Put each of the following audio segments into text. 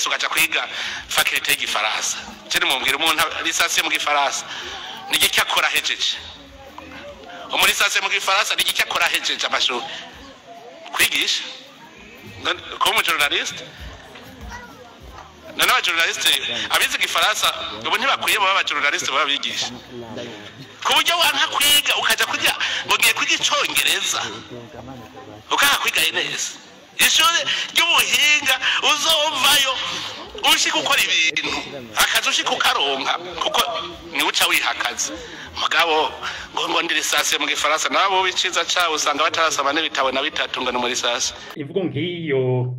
ENS ukaja kwiga faculté y'igifaransa. Je nimumbwira, umuntu licencié mu gifaransa ni igiki akora ahejeje? Umu licencié mu gifaransa ni igiki akora ahejeje amashuri? Kwigisha? Kuba umu journaliste? None aba journaliste abize igifaransa ubu ntibakwiye baba aba journaliste, baba bigisha? Ku buryo wanka kwiga ukaja kwiga ngo ngiye kwiga icongereza, ukanka kwiga ENS, ishuri ry'ubuhinga, uzovayo ushika ukora ibintu, akazi ushika ukaronka, kuko niwe uca wiha akazi. Mugabo ngo ndi licencié mu gifaransa, nabo b'iciza cabo usanga batarasoma n'ibitabo na bitatu, ngo ni muri licencié. Imvugo nk'iyo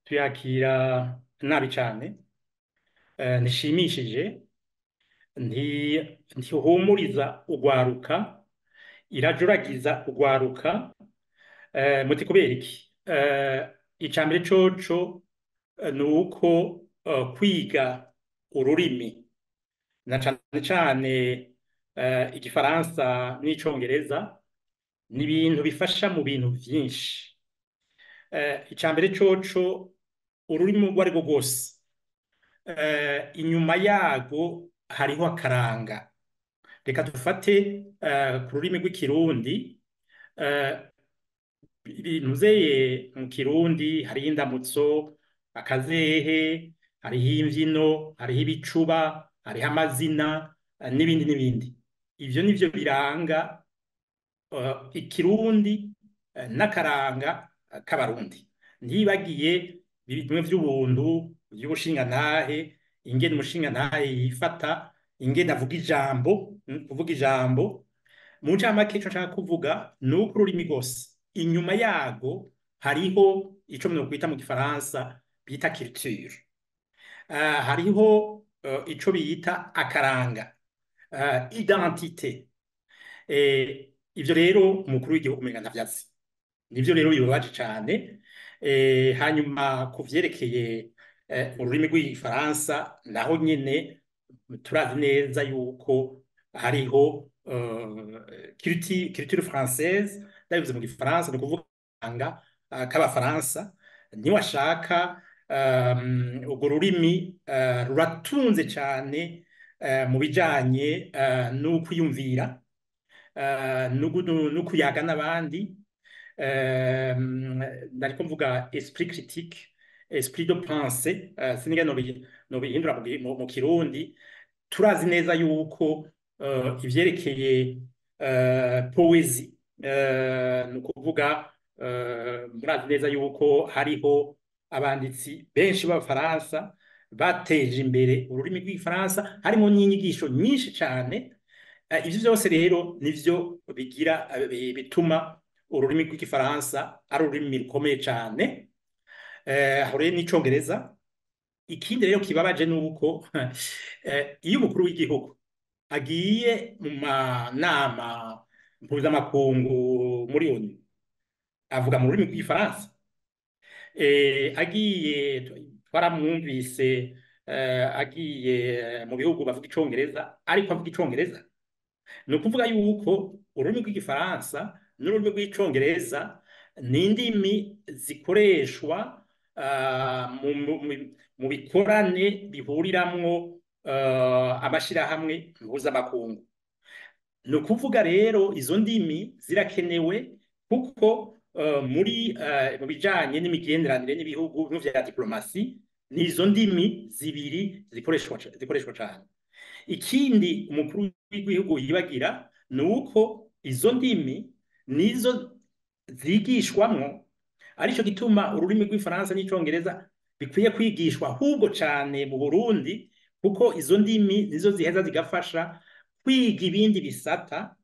tuyakira nabi cane, ntishimishije, ntihumuriza urwaruka, irajuragiza urwaruka. Muti kubera iki? Ica mbere coco ni uko kwiga ururimi, na cane cane igifaransa n'icongereza, ni ibintu bifasha mu bintu vyinshi. Ica mbere coco, ururimi urwo arirwo rwose, inyuma yarwo hariho akaranga. Reka dufate ku rurimi rw'ikirundi. Ibintu mu kirundi hariho indamutso, akazehe, hariho imvyino, hariho ibicuba, hariho amazina, n'ibindi n'ibindi. Ivyo nivyo biranga ikirundi n'akaranga k'abarundi. Ntibagiye bimwe vy'ubuntu, vy'ubushingantahe, ingene umushingantahe yifata, ingene avuga ijambo, kuvuga ijambo. Mu ncamake, ico nshaka kuvuga ni uko ururimi rwose inyuma yarwo hariho ico nokwita mu gifaransa bita culture, hariho ico bita akaranga, identité. Ivyo rero umukuru w'igihugu umenga ntavyazi, nivyo rero bibabaje cane. Hanyuma ku vyerekeye ururimi rw'igifaransa, naho nyene turazi neza yuko hariho culture française. Ndabivuze mu gifaransa, ni ukuvuga k'abafaransa. Niwashaka urwo rurimi ruratunze cane mu bijanye n'ukwiyumvira, no kuyaga n'abandi. Nariko mvuga esprit critique, esprit de pensée, siniga nobihindura mu kirundi. Turazi neza yuko ivyerekeye poésie, ni ukuvuga murazi neza yuko hariho abanditsi benshi b'abafaransa bateje imbere ururimi rw'igifaransa, harimo n'inyigisho nyinshi cane. Ivyo vyose rero nivyo bigira bituma ururimi rw'igifaransa ari ururimi rukomeye cane. Aho rero n'icongereza. Ikindi rero kibabaje nuko iyo umukuru w'igihugu agiye mu manama mpuzamakungu muri ONU, avuga mu rurimi rw'igifaransa. Agiye, twaramwumvise, agiye mu bihugu bavuga icongereza, ariko avuga icongereza. Ni ukuvuga yuko ururimi rw'igifaransa n'ururimi rw'icongereza ni indimi zikoreshwa mu bikorane bihuriramwo amashirahamwe mpuzamakungu. Ni ukuvuga rero izo ndimi zirakenewe, kuko muri mu bijanye n'imigenderanire n'ibihugu vya diplomasi, ni izo ndimi zibiri zikoreshwa cane. Ikindi umukuru w'igihugu yibagira ni uko izo ndimi nizo zigishwamwo, arico gituma ururimi rw'ifaransa n'icongereza bikwiye kwigishwa ahubwo cane mu Burundi, kuko izo ndimi nizo ziheza zigafasha kwiga ibindi bisata,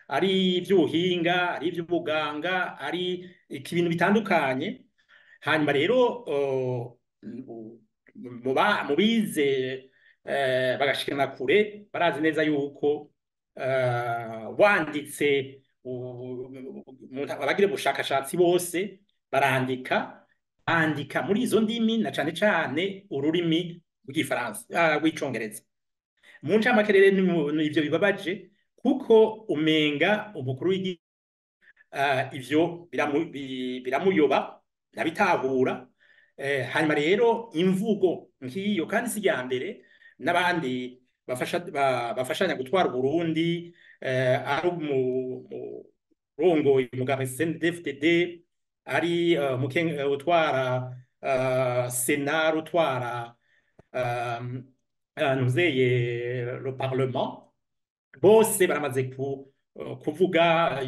ari ivy'ubuhinga, ari ivy'ubuganga, ari ibintu bitandukanye. Hanyuma rero mu bize bagashikana kure, barazi neza yuko wanditse, abagira ubushakashatsi bose barandika, bandika muri izo ndimi, na cane cane ururimi rw'igifaransa, rw'icongereza. Mu ncamake rero ivyo bibabaje, kuko umenga umukuru w'igihugu ivyo biramuyoba, ntabitahura. Hanyuma rero imvugo nk'iyo kandi si iya mbere, n'abandi bafashanya gutwara Burundi, ari umurongoye umugambwe CNDD-FDD, ari utwara Sena, utwara nuzeye le Parlement, bose baramaze kuvuga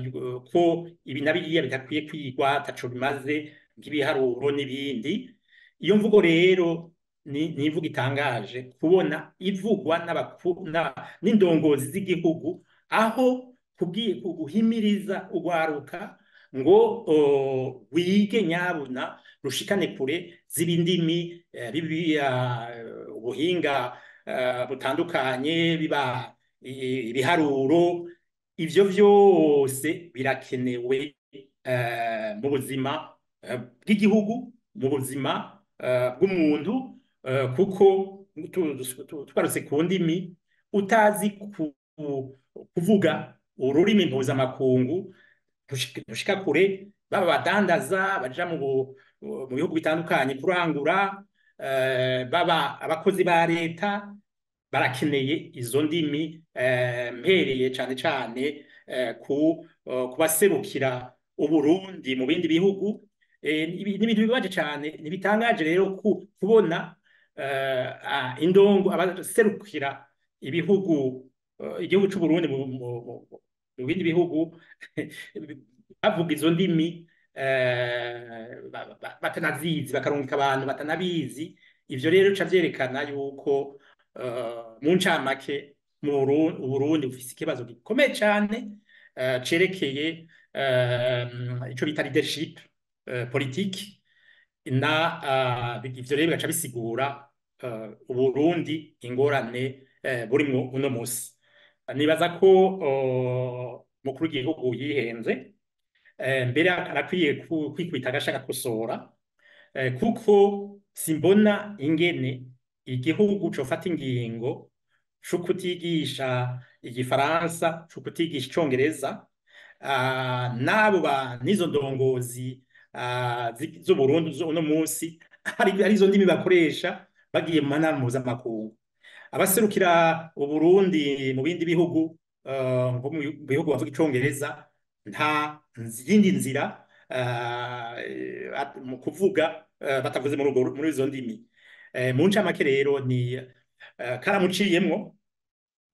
ko ibi na biriya bidakwiye kwigwa, ataco bimaze, nk'ibiharuro n'ibindi. Iyo mvugo rero ni imvugo itangaje kubona ivugwa n'indongozi z'igihugu, aho guhimiriza urwaruka ngo wige nyabuna rushikane kure z'ibindimi, ubuhinga butandukanye, biba ibiharuro, ivyo vyose birakenewe mu buzima bw'igihugu, mu buzima bw'umuntu, kuko tugarutse ku ndimi, utazi kuvuga ururimi mpuzamakungu ntushika kure. Baba badandaza baja mu bihugu bitandukanye kurangura, baba abakozi ba leta barakeneye izo ndimi, mpereye cane cane kubaserukira Uburundi mu bindi bihugu. N'ibintu bibabaje cane, ntibitangaje rero kubona indongo abaserukira ibihugu, igihugu c'Uburundi mu bindi bihugu bavuga izo ndimi batanazizi, bakarungika abantu batanabizi. Ivyo rero bica vyerekana yuko mu ncamake mu Burundi bufise ikibazo gikomeye cane cerekeye ico bita leadership politique, na ivyo rero bigaca bisigura Uburundi ingorane burimwo uno musi. Nibaza ko mukuru w'igihugu yihenze, mbere arakwiye kwikwita agashaka gukosora, kuko simbona ingene igihugu cofata ingingo co kutigisha igifaransa, co kutigisha icongereza, n'abo n'izo ndongozi z'Uburundi uno musi ari izo ndimi bakoresha bagiye mu manama mpuzamakungu. Abaserukira Uburundi mu bindi bihugu, nko mu bihugu bavuga icongereza, nta yindi nzira mu kuvuga batavuze muri izo ndimi. Mu ncamake rero ni karamuciyemwo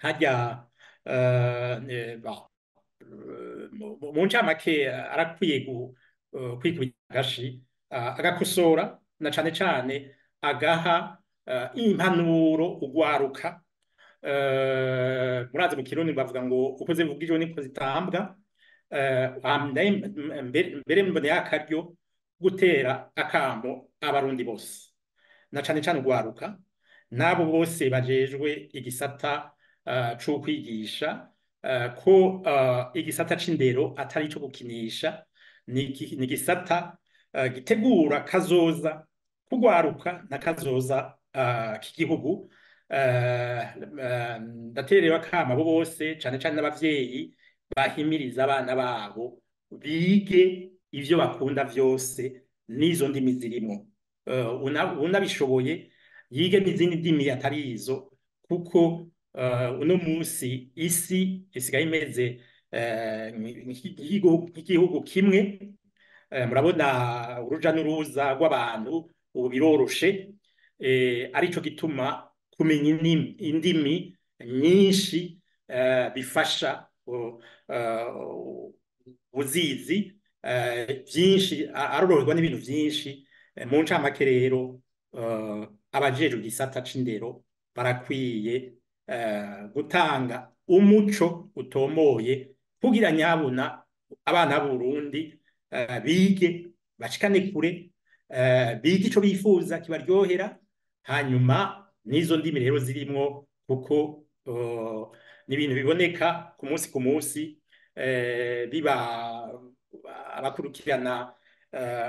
harya, mu ncamake arakwiye kwikubita agashi, agakosora, na cane cane agaha impanuro ugwaruka. Murazi mu Kirundi bavuga ngo uko zivugijwe niko zitambwa. Mbere mbone akaryo gutera akamo abarundi bose, na cane cane ugwaruka, nabo bose bajejwe igisata co kwigisha, ko igisata c'indero atari ico gukinisha, ni igisata gitegura kazoza kugwaruka na kazoza k'igihugu. Ndaterewe akamo abo bose, cane cane n'abavyeyi bahimiriza abana babo bige ivyo bakunda vyose n'izo ndimi zirimwo. Unabishoboye yige n'izindi ndimi atari izo, kuko uno musi isi isigaye imeze nk'igihugu kimwe. Murabona uruja n'uruza rw'abantu ubu biroroshe, arico gituma kumenya indimi nyinshi bifasha ubuzizi byinshi, aroroherwa n'ibintu byinshi. Mu ncamake rero abajejwe igisata c'indero barakwiye gutanga umuco utomoye kugira nyabuna abana b'Uburundi bige bashikane kure, bige ico bifuza kibaryohera, hanyuma n'izo ndimi rero zirimwo, kuko n'ibintu biboneka ku munsi ku munsi, biba abakurikirana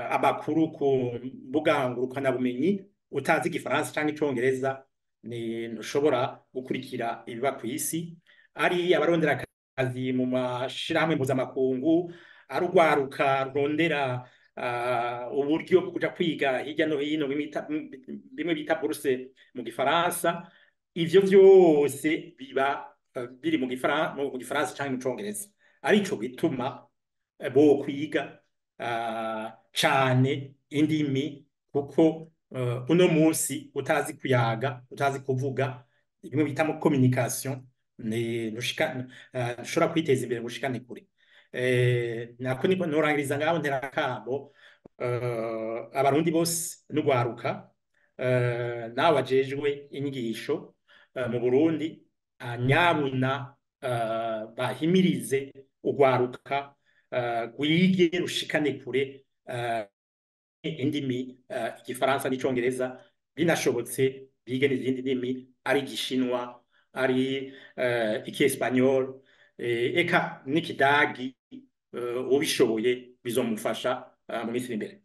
amakuru ku mbuga ngurukanabumenyi, utazi igifaransa canke icongereza ntushobora gukurikira ibiba kw'isi. Ari abarondera akazi mu mashirahamwe mpuzamakungu, ari urwaruka rurondera uburyo bwo kuja kwiga hirya no hino, bimwe bita bourse mu gifaransa. Ivyo vyose biba biri mu gifaransa canke mu congereza, arico gituma bo kwiga cane indimi, kuko uno munsi utazi kuyaga, utazi kuvuga, bimwe bita mu communication, ni ntushika ntushobora kwiteza imbere ngo ushikane kure. Nako niko norangiriza ngaho. Ntera akamo abarundi bose n'ugwaruka, nawe bajejwe inyigisho mu Burundi, nyabuna bahimirize ugwaruka rwige rushikane kure indimi, igifaransa n'icongereza, binashobotse bige n'izindi ndimi, ari igishinwa, ari ikiespanyol, eka n'ikidagi, ubishoboye bizomufasha mu minsi iri imbere.